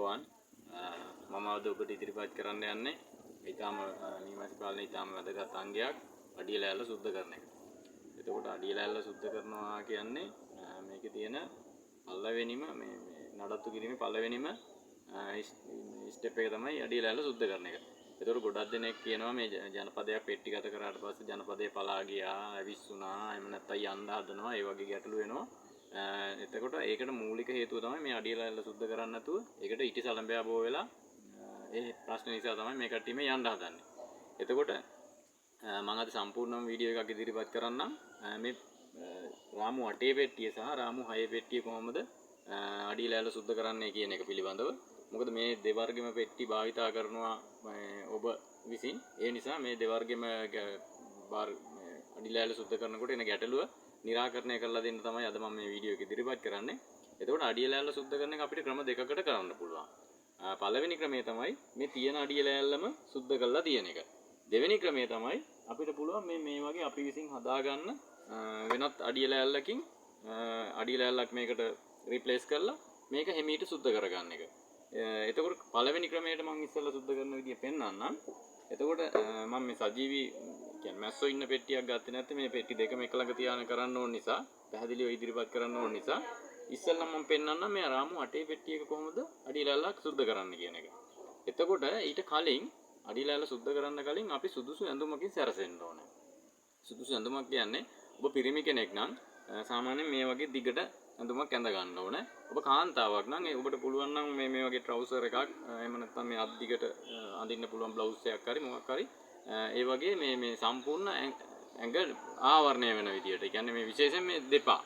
වන් මම අද ඔබට ඉදිරිපත් කරන්න යන්නේ ඊටාම මීමැසි පාලනයේ ඊටාම වැදගත් අංගයක් අඩිය ලෑල්ල සුද්ධ කරන එක. එතකොට අඩිය ලෑල්ල සුද්ධ කරනවා කියන්නේ මේකේ තියෙන පළවෙනිම මේ මේ නඩත්තු කිරීමේ පළවෙනිම ස්ටෙප් එක තමයි අඩිය ලෑල්ල සුද්ධ කරන එක. එතකොට ගොඩක් දෙනෙක් කියනවා මේ ජනපදයක් පෙට්ටිගත කරාට පස්සේ ජනපදේ පලා ගියා, ඇවිස්සුනා, එහෙම නැත්නම් යන්න හදනවා, ඒ වගේ ගැටලු වෙනවා. එතකොට ඒකට මූලික හේතුව තමයි මේ අඩිය ලෑල්ල සුද්ධ කරන්නේ නැතුව ඒකට ඉටි සලඹයා බෝ වෙලා ඒ ප්‍රශ්න නිසා තමයි මේ කට්ටිය මේ යන්න හදන්නේ. එතකොට මම අද සම්පූර්ණම වීඩියෝ එකක් ඉදිරිපත් කරන්නම් මේ රාමු 8 පෙට්ටිය සහ රාමු 6 පෙට්ටිය කොහොමද අඩිය ලෑල්ල සුද්ධ කරන්නේ කියන එක පිළිබඳව. මොකද මේ දෙවර්ගෙම පෙට්ටි භාවිතා කරනවා ඔබ විසින්. ඒ නිසා මේ දෙවර්ගෙම අඩි ලෑල්ල සුද්ධ කරනකොට එන ගැටලුව නිරාකරණය කරලා දෙන්න තමයි අද මම මේ වීඩියෝ එක ඉදිරිපත් කරන්නේ. එතකොට අඩිය ලෑල්ල සුද්ධ කරන එක අපිට ක්‍රම දෙකකට කරන්න පුළුවන්. පළවෙනි ක්‍රමය තමයි මේ තියෙන අඩිය ලෑල්ලම සුද්ධ කරලා තියෙන එක. දෙවෙනි ක්‍රමය තමයි අපිට පුළුවන් මේ මේ වගේ අපි විසින් හදාගන්න වෙනත් අඩිය ලෑල්ලකින් අඩිය ලෑල්ලක් මේකට රිප්ලේස් කරලා මේක හිමීට සුද්ධ කරගන්න එක. එතකොට පළවෙනි ක්‍රමයට මම ඉස්සෙල්ලා සුද්ධ කරන විදිය පෙන්වන්නම්. එතකොට මම මේ සජීවී කියන්නේ මැස්සෝ ඉන්න පෙට්ටියක් ගත්තේ නැත්නම් මේ පෙට්ටි දෙකම එක ළඟ තියාගෙන කරන්න ඕන නිසා, පැහැදිලිව ඉදිරිපත් කරන්න ඕන නිසා ඉස්සෙල්ලා මම පෙන්වන්නම් මේ රාමු 8 පෙට්ටි එක කොහොමද අඩි ලෑල්ලක් සුද්ධ කරන්න කියන එක. එතකොට ඊට කලින් අඩි ලෑල්ල සුද්ධ කරන්න කලින් අපි සුදුසු ඇඳුමකින් සැරසෙන්න ඕනේ. සුදුසු ඇඳුමක් කියන්නේ ඔබ පිරිමි කෙනෙක් නම් සාමාන්‍යයෙන් මේ වගේ දිගට ඇඳුමක් ඇඳ ගන්න ඕනේ. ඔබ කාන්තාවක් නම් ඒ ඔබට පුළුවන් නම් මේ මේ වගේ ට්‍රවුසර් එකක්, එහෙම නැත්නම් මේ අත් දිගට අඳින්න පුළුවන් බ්ලවුස් එකක් හරි මොකක් හරි ඒ වගේ මේ මේ සම්පූර්ණ ඇඟ ආවරණය වෙන විදියට. ඒ කියන්නේ මේ විශේෂයෙන් මේ දෙපා.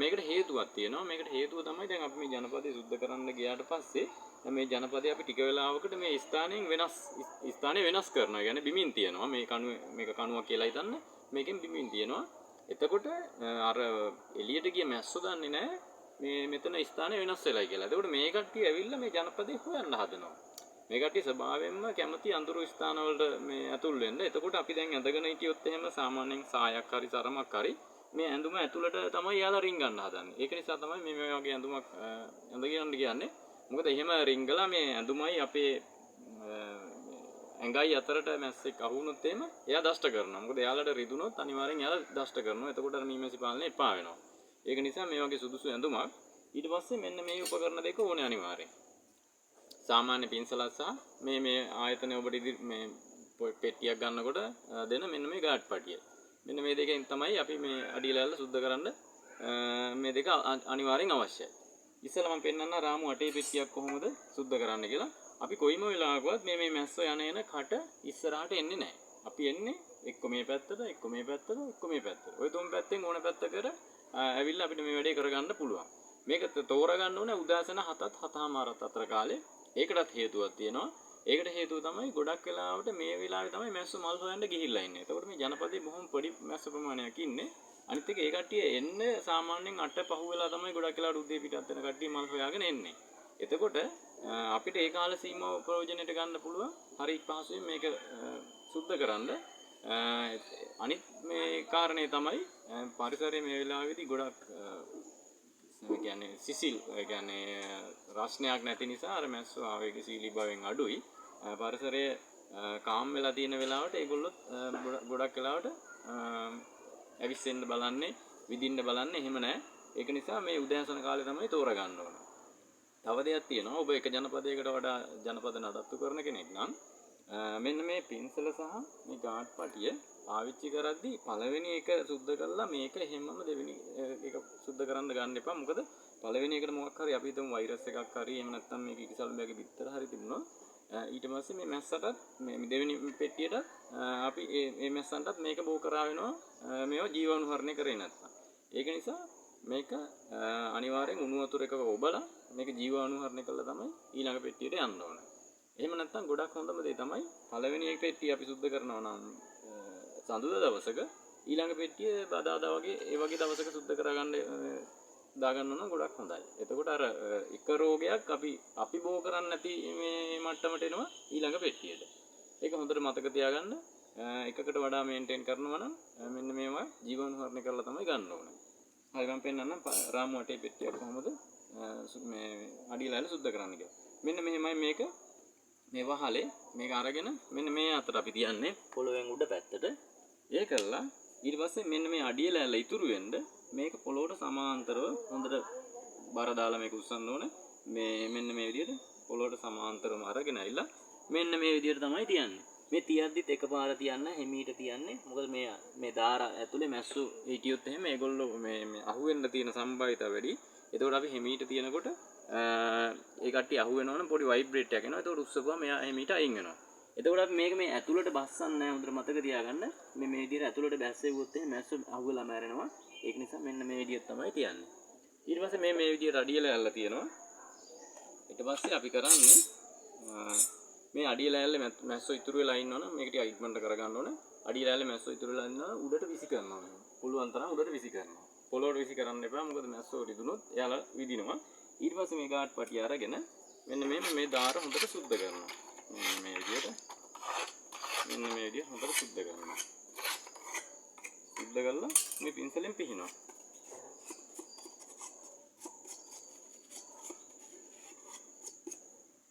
මේකට හේතුවක් තියෙනවා. මේකට හේතුව තමයි දැන් අපි මේ ජනපදය සුද්ධ කරන්න ගියාට පස්සේ දැන් මේ ජනපදය අපි ටික වෙලාවකට මේ ස්ථානයෙන් වෙනස් ස්ථානය වෙනස් කරනවා. ඒ කියන්නේ බිමින් තියනවා. මේ කණුව මේක කණුවක් කියලා හිතන්න. මේකෙන් බිමින් තියනවා. එතකොට අර එළියට ගිය මැස්සෝ දන්නේ නැහැ මේ මෙතන ස්ථානය වෙනස් වෙලයි කියලා. එතකොට මේ කට්ටිය ඇවිල්ලා මේ ජනපදේ හොයන්න හදනවා. මේ කට්ටිය ස්වභාවයෙන්ම කැමති අඳුරු ස්ථානවලට මේ ඇතුල් වෙන්න. එතකොට අපි දැන් ඇඳගෙන හිටියොත් එහෙම සාමාන්‍යයෙන් සායක් හරි සරමක් හරි මේ ඇඳුම ඇතුළට තමයි යාලා රින්ගන්න හදන්නේ. ඒක නිසා තමයි මේ මේ වගේ ඇඳුමක් ඇඳගෙන යන්න කියන්නේ. මොකද එහෙම රින්ගලා මේ ඇඳුමයි අපේ ඇඟයි අතරට මැස්සෙක් අහු වුණොත් එහෙම එයා දෂ්ට කරනවා. මොකද එයාලට රිදුනොත් අනිවාර්යෙන් එයාලා දෂ්ට කරනවා. එතකොට අර මීමැසි පාලනය එපා වෙනවා. ඒක නිසා මේ වගේ සුදුසු ඇඳුමක්, ඊට පස්සේ මෙන්න මේ උපකරණ දෙක ඕනේ අනිවාර්යෙන්. සාමාන්‍ය පින්සලක් සහ මේ මේ ආයතනය ඔබට ඉදිරි මේ පෙට්ටියක් ගන්නකොට දෙන මෙන්න මේ ගාඩ් පටිය. මෙන්න මේ දෙකෙන් තමයි අපි මේ අඩිය ලෑල්ල සුද්ධ කරන්න මේ දෙක අනිවාර්යෙන් අවශ්‍යයි. ඉස්සෙල්ලා මම පෙන්නන්න රාමු 8 පෙට්ටියක් කොහොමද සුද්ධ කරන්න කියලා. අපි කොයිම වෙලාවකවත් මේ මේ මැස්සෝ යන එන කට ඉස්සරහට එන්නේ නැහැ. අපි එන්නේ එක්ක මේ පැත්තට, එක්ක මේ පැත්තට, එක්ක මේ පැත්තට. ඔය තුන් පැත්තෙන් ඕන පැත්තකට ඇවිල්ලා අපිට මේ වැඩේ කරගන්න පුළුවන්. මේක තෝරගන්න ඕනේ උදෑසන 7ත් 7:30ත් අතර කාලේ. ඒකටත් හේතුවක් තියෙනවා. ඒකට හේතුව තමයි ගොඩක් වෙලාවට මේ වෙලාවේ තමයි මැස්සෝ මල් හොයන්න ගිහිල්ලා ඉන්නේ. එතකොට මේ ජනපදයේ බොහොම පොඩි මැස්ස ප්‍රමාණයක් ඉන්නේ. අනිත් එක ඒ කට්ටිය එන්නේ සාමාන්‍යයෙන් 8 පහු වෙලා තමයි ගොඩක් වෙලාවට උදේ පිටත් වෙන කට්ටිය මල් හොයාගෙන එන්නේ. එතකොට අපිට ඒ කාල සීමාව ප්‍රයෝජනෙට ගන්න පුළුවන් හරි පහසුවෙන් මේක සුද්ධ කරන්න. අනිත් මේ කාරණේ තමයි පරිසරයේ මේ වෙලාවේදී ගොඩක් ඒ කියන්නේ සිසිල්, ඒ කියන්නේ රස්නයක් නැති නිසා අර මැස්සෝ ආවේගශීලී භාවයෙන් අඩුයි. පරිසරය කාම් වෙලා තියෙන වෙලාවට ඒගොල්ලොත් ගොඩක් වෙලාවට ඇවිස්සෙන්න බලන්නේ, විදින්න බලන්නේ එහෙම නෑ. ඒක නිසා මේ උදෑසන කාලේ තමයි තෝරගන්න ඕන. තව දෙයක් තියෙනවා. ඔබ එක ජනපදයකට වඩා ජනපද නඩත්තු කරන කෙනෙක් නම් මෙන්න මේ පින්සල සහ මේ ගාඩ් පටිය පාවිච්චි කරද්දී පළවෙනි එක සුද්ධ කරලා මේක එහෙමම දෙවෙනි එක සුද්ධ කරන්න ගන්න එපා. මොකද පළවෙනි එකට මොකක් හරි අපි හිතමු වෛරස් එකක් හරි එහෙම නැත්නම් මේක ඉකිසල්බෑගේ බිත්තර හරි තිබුණොත් ඊට පස්සේ මේ මැස්සටත් මේ දෙවෙනි පෙට්ටියටත් අපි මේ මැස්සන්ටත් මේක බෝ කරා වෙනවා මේවා ජීවාණුහරණය කරේ නැත්නම්. ඒක නිසා මේක අනිවාර්යෙන් උණු වතුර එකක ඔබලා මේක ජීවාණුහරණය කළා තමයි ඊළඟ පෙට්ටියට යන්න ඕන. එහෙම නැත්නම් ගොඩක් හොඳම දේ තමයි පළවෙනි එක පෙට්ටිය අපි සුද්ධ කරනවා නම් සඳුදා දවසක, ඊළඟ පෙට්ටිය බදාදා වගේ ඒ වගේ දවසක සුද්ධ කරගන්න දාගන්න නම් ගොඩක් හොඳයි. එතකොට අර එක රෝගයක් අපි බෝ කරන්නේ නැති මේ මට්ටමට එනවා ඊළඟ පෙට්ටියට. ඒක හොඳට මතක තියාගන්න. එකකට වඩා මේන්ටේන් කරනවා නම් මෙන්න මේවා ජීවාණුහරණය කරලා තමයි ගන්න ඕනේ. හරි, මම පෙන්නන්නම් රාමු 8 පෙට්ටියක් කොහොමද මේ අඩිය ලෑල්ල සුද්ධ කරන්න කියලා. මෙන්න මෙහෙමයි මේක මේ වහලේ මේක අරගෙන මෙන්න මේ අතට අපි තියන්නේ පොළොවෙන් උඩ පැත්තට. ඒ කරලා ඊට පස්සේ මෙන්න මේ අඩිය ලෑල්ල ඉතුරු වෙන්න මේක පොළොවට සමාන්තරව හොඳට බර දාලා මේක උස්සන්න ඕනේ. මේ මෙන්න මේ විදිහට පොළොවට සමාන්තරවම අරගෙන ඇවිල්ලා මෙන්න මේ විදිහට තමයි තියන්නේ. මේ තියද්දිත් එකපාර තියන්න හිමීට තියන්නේ. මොකද මේ මේ දාර ඇතුලේ මැස්සු හිටියොත් එහෙම ඒගොල්ලෝ මේ මේ අහුවෙන්න තියෙන සම්භාවිතාව වැඩි. එතකොට අපි හිමීට තියනකොට ඒ කට්ටිය අහු වෙනවනම් පොඩි වයිබ්‍රේට් එකක් එනවා. එතකොට උස්සපුවම මෙයා හිමීට අයින් වෙනවා. එතකොට අපි මේක මේ ඇතුලට බස්සන්නේ නැහැ. හොඳට මතක තියාගන්න. මේ මේ විදිහට ඇතුලට බැස්සෙව්වොත් එහෙම මැස්සු අහුවෙලා මැරෙනවා. ඒක නිසා මෙන්න මේ විදිහට තමයි තියන්නේ. ඊට පස්සේ මේ මේ විදිහට අඩිය ලෑල්ල තියෙනවා. ඊට පස්සේ අපි කරන්නේ මේ අඩිය ලෑල්ලේ මැස්සෝ ඉතුරු වෙලා ඉන්නවනම් මේක ටික ඉක්මනට කරගන්න ඕනේ. අඩිය ලෑල්ලේ මැස්සෝ ඉතුරු වෙලා ඉන්නවා උඩට විසි කරනවා. පුළුවන් තරම් උඩට විසි කරනවා. පොළොවට විසි කරන්න එපා. මොකද මැස්සෝ රිදුනොත් එයාලා විදිනවා. ඊට පස්සේ මේ ගාට් පටිය අරගෙන මෙන්න මෙහෙම මේ දාර හොඳට සුද්ධ කරනවා. මෙන්න මේ විදිහට මෙන්න මේ විදිහට හොඳට සුද්ධ කරනවා. සුද්ධ කරලා මේ පින්සලෙන් පිහිනවා.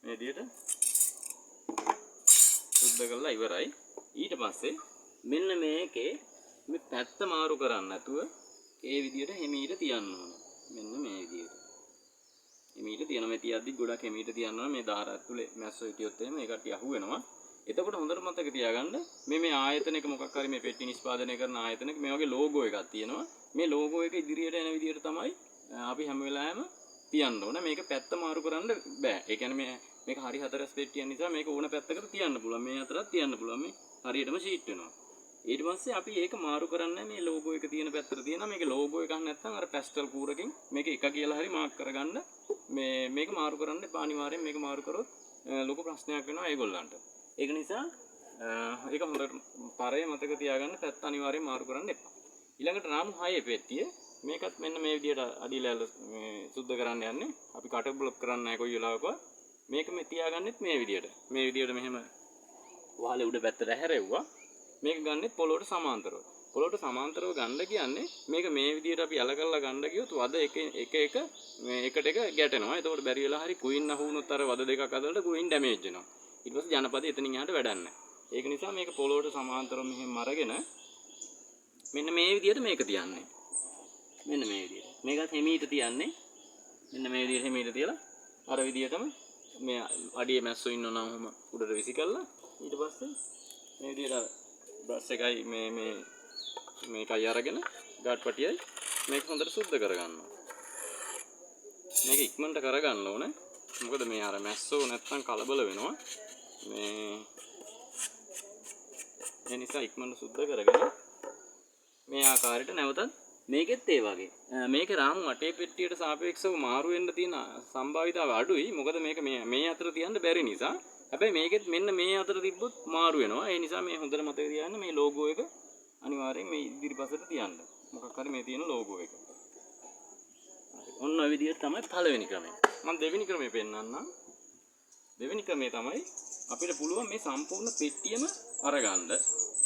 මේ විදිහට සුද්ධ කරලා ඉවරයි. ඊට පස්සේ මෙන්න මේකේ මේ පැත්ත මාරු කරන්න නැතුව ඒ විදිහට හිමීට තියන්න ඕන. මෙන්න මේ විදිහට. හිමීට තියන මේ තියද්දි ගොඩක් හිමීට තියන්න ඕන. මේ දාර ඇතුලේ මැස්සෝ හිටියොත් එහෙම ඒ කට්ටිය අහු වෙනවා. එතකොට හොඳට මතක තියාගන්න මේ මේ ආයතනයක මොකක් හරි මේ පෙට්ටි නිෂ්පාදනය කරන ආයතනයක මේ වගේ ලෝගෝ එකක් තියෙනවා. මේ ලෝගෝ එක ඉදිරියට එන විදිහට තමයි අපි හැම වෙලාවෙම තියන්න ඕන. මේක පැත්ත මාරු කරන්න බෑ. ඒ කියන්නේ මේ මේක හරි හතරස් පෙට්ටිය නිසා මේක ඕන පැත්තකට තියන්න පුළුවන්. මේ අතරත් තියන්න පුළුවන්. මේ හරියටම ෂීට් වෙනවා. ඊට පස්සේ අපි ඒක මාරු කරන්නේ මේ ලෝගෝ එක තියෙන පැත්තට තියෙනවා. මේක ලෝගෝ එකක් නැත්නම් අර පැස්ටල් කූරකින් මේක එක කියලා හරි මාක් කරගන්න. මේ මේක මාරු කරන්න එපා අනිවාර්යෙන්. මේක මාරු කරොත් ලොකු ප්‍රශ්නයක් වෙනවා ඒගොල්ලන්ට. ඒක නිසා ඒක හොඳට පරේ මතක තියාගන්න, පැත්ත අනිවාර්යෙන් මාරු කරන්න එපා. ඊළඟට රාමු 6 පෙට්ටිය මේකත් මෙන්න මේ විදිහට අඩි ලෑල්ල මේ සුද්ධ කරන්න යන්නේ. අපි කට බ්ලොක් කරන්නේ නැහැ කොයි වෙලාවකවත්. මේක මේ තියාගන්නෙත් මේ විදිහට. මේ විදිහට මෙහෙම වහලේ උඩ පැත්තට හැරෙව්වා. මේක ගන්නෙත් පොළොවට සමාන්තරව. පොළොවට සමාන්තරව ගන්න කියන්නේ මේක මේ විදිහට අපි අල කරලා ගන්න ගියොත් වද එක එක එක මේ එකට එක ගැටෙනවා. එතකොට බැරි වෙලා හරි කුයින් අහු වුණොත් අර වද දෙකක් අතරට කුයින් ඩැමේජ් වෙනවා. ඊට පස්සේ ජනපදේ එතනින් එහාට වැඩක් නැහැ. ඒක නිසා මේක පොළොවට සමාන්තරව මෙහෙම අරගෙන මෙන්න මේ විදිහට මේක තියන්නේ. මෙන්න මේ විදිහට. මේකත් හිමීට තියන්නේ. මෙන්න මේ විදිහට හිමීට තියලා අර විදිහටම මේ අඩියේ මැස්සෝ ඉන්නව නම් ඔහොම උඩට විසි කරලා ඊට පස්සේ මේ විදිහට අර බ්‍රෂ් එකයි මේ මේ මේකයි අරගෙන ගාඩ් පටියයි මේක හොඳට සුද්ධ කරගන්නවා. මේක ඉක්මනට කරගන්න ඕනේ. මොකද මේ අර මැස්සෝ නැත්තම් කලබල වෙනවා. මේ ඒ නිසා ඉක්මනට සුද්ධ කරගෙන මේ ආකාරයට නැවතත් මේකෙත් ඒ වගේ. මේක රාමු අටේ පෙට්ටියට සාපේක්ෂව මාරු වෙන්න තියෙන සම්භාවිතාව අඩුයි. මොකද මේක මේ මේ අතර තියන්න බැරි නිසා. හැබැයි මේකෙත් මෙන්න මේ අතර තිබ්බොත් මාරු වෙනවා. ඒ නිසා මේ හොඳට මතක තියාගන්න මේ ලෝගෝ එක අනිවාර්යෙන් මේ ඉදිරිපසට තියන්න. මොකක් හරි මේ තියෙන ලෝගෝ එක. ඔන්න ඔය විදිහට තමයි පළවෙනි ක්‍රමය. මම දෙවෙනි ක්‍රමය පෙන්නන්නම්. දෙවෙනි ක්‍රමය තමයි අපිට පුළුවන් මේ සම්පූර්ණ පෙට්ටියම අරගන්න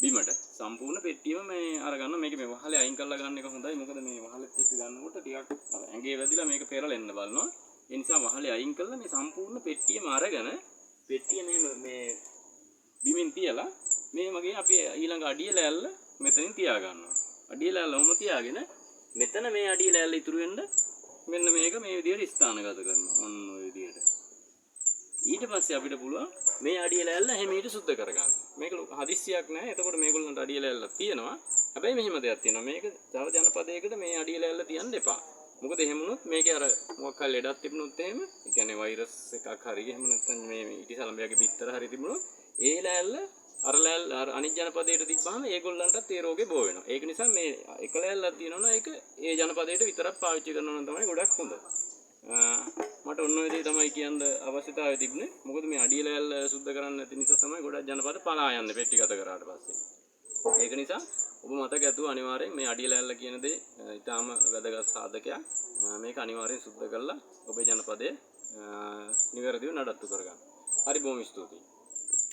බිමට. සම්පූර්ණ පෙට්ටියම මේ අරගන්න. මේක මේ වහලේ අයින් කරලා ගන්න එක හොඳයි. මොකද මේ වහලෙත් එක්ක ගන්නකොට ටිකක් අර ඇඟේ වැදිලා මේක පෙරලෙන්න බලනවා. ඒ නිසා වහලේ අයින් කරලා මේ සම්පූර්ණ පෙට්ටියම අරගෙන පෙට්ටිය මෙහෙම මේ බිමින් තියලා මේ වගේ අපි ඊළඟ අඩිය ලෑල්ල මෙතනින් තියාගන්නවා. අඩිය ලෑල්ල ඔහොම තියාගෙන මෙතන මේ අඩිය ලෑල්ල ඉතුරු වෙන්න මෙන්න මේක මේ විදිහට ස්ථානගත කරනවා. ඔන්න ඔය විදිහට. ඊට පස්සේ අපිට පුළුවන් මේ අඩිය ලෑල්ල හැමීට සුද්ධ කරගන්න. මේක හදිස්සියක් නෑ. එතකොට මේගොල්ලන්ට අඩිය ලෑල්ලක් තියෙනවා. හැබැයි මෙහෙම දෙයක් තියෙනවා. මේක තව ජනපදයකට මේ අඩිය ලෑල්ල තියන්න එපා. මොකද එහෙම වුණොත් මේකේ අර මොකක් හරි ලෙඩක් තිබුණොත් එහෙම, ඒ කියන්නේ වෛරස් එකක් හරි එහෙම නැත්නම් මේ ඉටි සලඹයාගේ බිත්තර හරි තිබුණොත් ඒ ලෑල්ල අර ලෑල්ල අර අනිත් ජනපදයට තිබ්බහම ඒගොල්ලන්ටත් ඒ රෝගේ බෝ වෙනවා. ඒක නිසා මේ එක ලෑල්ලක් තියෙනවා නම් ඒක ඒ ජනපදයට විතරක් පාවිච්චි කරනවා නම් තමයි ගොඩක් හොඳ. මට ඔන්න ඔය දේ තමයි කියන්න අවශ්‍යතාවය තිබුණේ. මොකද මේ අඩිය ලෑල්ල සුද්ධ කරන්න නැති නිසා තමයි ගොඩක් ජනපද පලා යන්නේ පෙට්ටිගත කරාට පස්සේ. ඒක නිසා ඔබ මතක ඇතුව අනිවාර්යෙන් මේ අඩිය ලෑල්ල කියන දේ ඉතාම වැදගත් සාධකයක්. මේක අනිවාර්යෙන් සුද්ධ කරලා ඔබේ ජනපදය නිවැරදිව නඩත්තු කරගන්න. හරි, බොහොම ස්තුතියි.